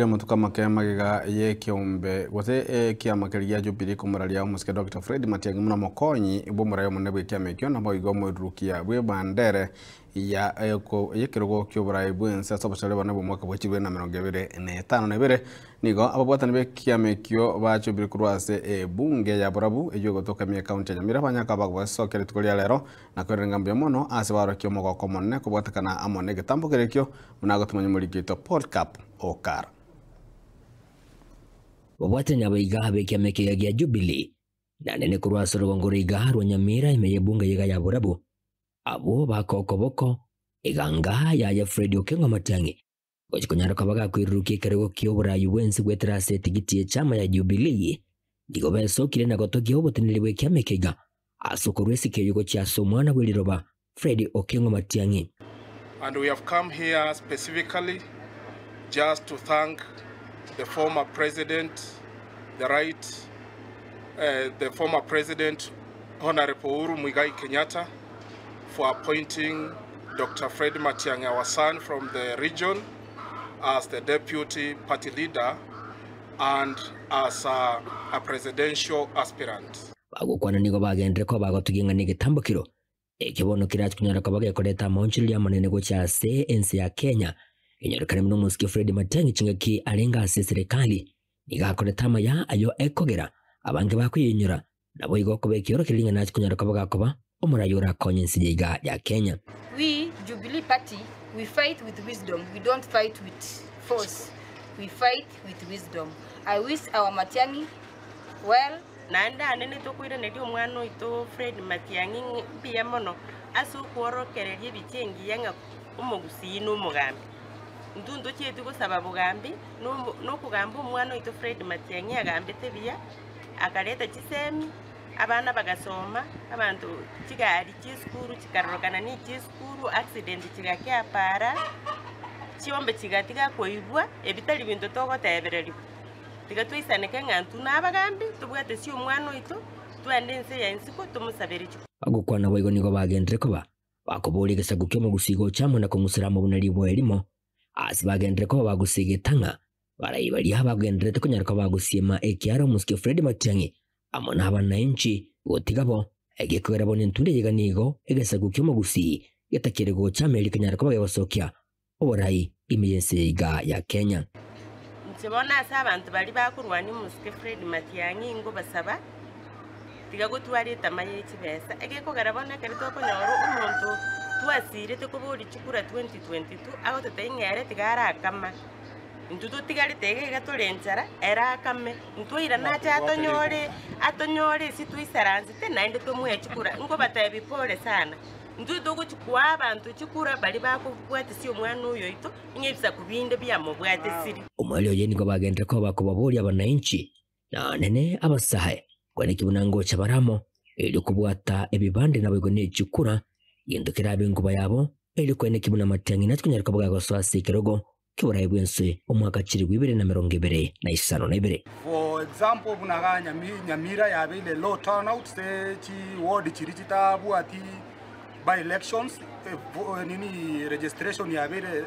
Amatuko amake magega y'ekeombe gose ekiama keria gia Jubilee komoraria omosike Doctor Fred Matiang'i buna omokonyi bw'omorai omonene bw'ekiama ekio naboigo omoirurukia bw'ebandere ya y'ekerogo ki'oborai bw'ense ase obochore obonene bw'omwaka bwa chibere na emerongo ebere na etano na ebere. Nigo ababwatani b'ekiama ekio ba Jubilee korwa ase ebunge ya Borabu eyio egotoka ime y'ekaunti ya Nyamira banyaka bagosokia rituko ria rero na koirana ng'a mbuya mono ase barokia omogoko omonene kobwatekana amo negetambo keria ekio buna agotomanya omoriki oito Paul Kapp. Okara. Babwatani abaiga b'ekiama ekiya gia Jubilee, na nene korwa ase orogongo roiga rwa Nyamira ime y'ebunga yaiga ya Borabu, abwo baka okoboko eganga yaye Fred Okengo Matiang'i gochia konyara koba gakoirurukia ekerogo ki'oboraai bw'ense goetera ase etigiti y'echama ya Jubilee. Nigo besokire na gotogia oboteneneri bw'ekiama ekeiga ase okorua esike eyio gochia ase omwana bw'eriroba Fred Okengo Matiang'i. And we have come here specifically just to thank the former president, the right, uh, the former president, Honorable Uhuru Muigai Kenyatta, for appointing Dr. Fred Matiang'i, our son from the region, as the deputy party leader and as a, a presidential aspirant. Bagokwana nigo bagenderere koba bagotogia ng'a negetambokero Ekio bono kerache konyara koba gekoreta amaonchoreria amanene gochia ase ense ya Kenya, enyorekane buna omosike Fred Matiang'i chingaki arenge ase eserekari, nigo akorete amaya ayio ekogera abange bakoyenyora, naboigo okoba ekiorokererio ng'a nache konyara koba gakoba omorai orakonye ense yaiga ya Kenya. We, Jubilee Party, we fight with wisdom, we don't fight with force, we fight with wisdom. I wish our Matiang'i well. Naende aane nitokoiraneria omwana oito Fred Matiang'i ng'a mbuya mono ase okworokereria ebicha engiya ng'a omogusii na omogambi. Intwe ntochieti gosaba bogambi, na okogamba omwana oito Fred Matiang'i agambete buya, akareta chisemi, abana bagasoma, abanto chigari chia esukuru chikarorokana ne chia esukuru, accident chigakea para, chiombe chigatiga koibwa, ebi tari binto togotebereriwa. Tiga twaisaneke ng'a intwe nabagambi, tobwate ase omwana oito, twende ense ya isiko tomosabere chikura. Bagokwana boigo nigo bagenderere koba bakoboria egesaku ki'omogusii gocha amo na kong'usera amo buna riboa erimo, ase bagenderere koba bagosegeta ng'a barai baria bagendererete konyara koba bagosiema ekiara omosike Fred Matiang'i amo nabananchi gotiga bo, egekogera bono entunde eyeiga nigo egesaku ki'omogusii getakeire gocha amo erio kenyare koba gegosokia oborai ime y'ense eyeiga ya Kenya. Inche bono ase abanto baria bakorwania omosike Fred Matiang'i nkobasaba, tiga gotwara etama ye chibesa, egekogera bono ekero tokonyora omonto twasirete koboria chikura 2022 agototebia ng'a ere tiga arakama, intwe totigarete iga iga tore nchara, ere akame, intwe oirane ache atonyore atonyore ase twaisaransete naende tomoe chikura, nkobatebia pole sana. Intwe togochia koa abanto chikura baria bakobwatisia omwana oyo oito, ng'a ebisaku binde biamobwatesirie. Omoerio oye nigo bagenderere koba bakobaboria abanainchi, na anene abasae, kweneki buna ngocha bare amo, erio kobwata ebibande naboigo ne chikura, gento kerabe enkuba yabo, erio kweneki buna amatiang'i nache konyara koba gagosoa ase ekerogo ki'oboraai bw'ense omwaka chilifu ibere na emerongo ebere na isano na ibere. For example buna igaa Nyamira yabeire low turnout ase chi ward chiria chitabwati by elections nini registration yabeire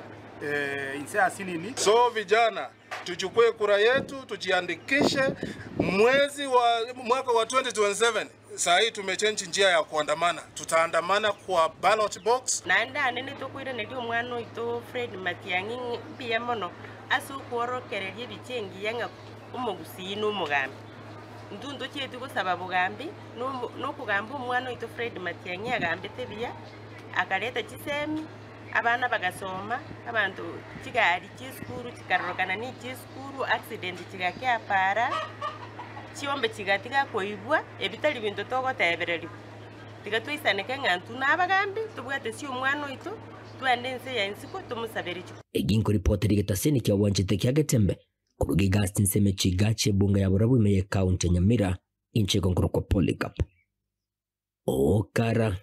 inse asinini. So vijana tuchukue kura yetu tujiandikishe mwezi wa mwaka wa 2027 Saa hii tumechange njia ya kuandamana, tutaandamana kwa ballot box. Naende aane nitokoiraneria omwana oito Fred Matiang'i ng'a mbuya mono ase okworokereria ebicha engiya ng'a omogusii na omogambi. Intwe ntochieti gosaba bogambi, na okogamba omwana oito Fred Matiang'i agambete buya, akareta chisemi, abana bagasoma, abanto chigari chia esukuru chikarorokana ne chia esukuru, accident chigakea para, chiombe chigatiga koibwa, ebi tari binto togotebereriwa. Tiga twaisaneke ng'a intwe nabagambi, tobwate ase omwana oito, twende ense ya isiko tomosabere chikura. Eki nkoripotera egetaseni kia obwanchete kia Getembe korwa Gigasti nseme chigachi ebunge ya Borabu ime ye county ya Nyamira inche igo nkorokwa Polycarp Okara.